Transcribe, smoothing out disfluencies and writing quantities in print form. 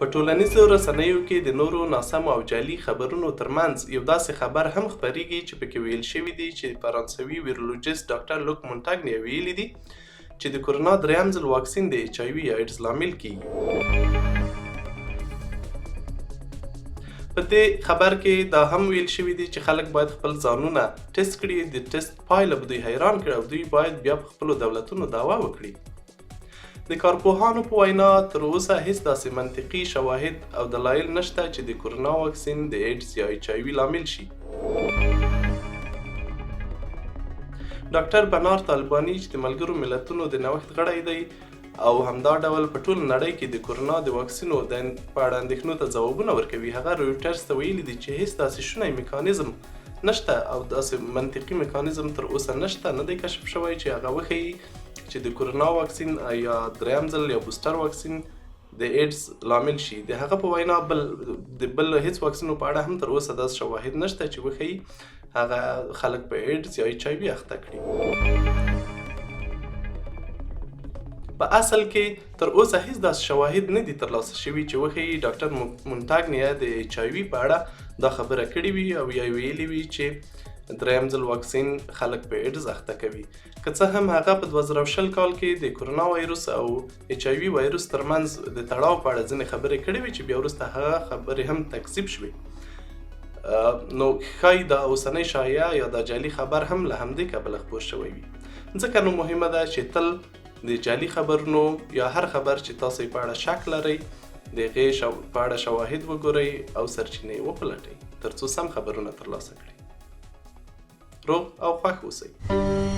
په ټولنیزو رسنیو کې د نورو ناسمو او جعلي خبرونو ترمنځ یو داسې خبر هم خپریږي چې پکې ویل شوي دي چې فرانسوي ویرولوجست ډاکټر لوک مونټاګنیا ویلي دي چې د کرونا دریم ځل واکسین د ایچ آی وي یا ایډز لامل کیږي. په دې خبر کې دا هم ویل شوي دي چې خلک باید خپل ځانونه ټیسټ کړي، د ټیسټ پایله به دوی حیران کړي او دوی باید بیا په خپلو دولتونو دعوه وکړي. د کارپوهانو په وینا تر اوسه هیڅ داسې منطقي شواهد او دلایل نشته چې د کرونا واکسین د ایډز یا ایچ آی وي لامل شي. ډاکټر بنار طالباني چې د ملګرو ملتونو د نوښت غړی دی او همدا ډول په ټوله نړۍ کې د کرونا د واکسینو د په اړه اندېښنو ته ځوابونه ورکوي، هغه رویټرز ته ویلي دي چې هیڅ داسې شونی میکانیزم نشته او داسې منطقي میکانیزم تر اوسه نشته، نه دی کشف شوی چې هغه وښيي چې د کرونا واکسین یا دریم ځل یا بوسټر واکسین د ایډز لامل شي. د هغه په وینا بل د بل هیڅ واکسینو په اړه هم تر اوسه داسې شواهد نشته چې وښيي هغه خلک په ایډز یا ایچ آی وي اخته کړي. په اصل کې تر اوسه هیڅ داسې شواهد نه دي ترلاسه شوي چې وښيي ډاکټر مونټاګنیا د ایچ آی وي په اړه دا خبره کړې وي او یا ویلي وي چې دریم ځل واکسین خلک په ایډز اخته کوي. که څه هم هغه په 2020 کال کې د کرونا وایروس او ایچ آی وي وایروس ترمنځ د تړاو په اړه ځینې خبرې کړې وې چې بیا وروسته هغه خبرې هم تکذیب شوې، نو ښایي دا اوسنۍ شایعه یا دا جعلي خبر هم له همدې کبله خپور شوی وي. ځکه نو مهمه ده چې تل د جعلي خبرونو یا هر خبر چې تاسو یې په اړه شک لرئ د هغې په اړه شواهد وګورئ او سرچینې وپلټئ ترڅو سم خبرونه ترلاسه کړئ. روغ او خوښ اوسئ.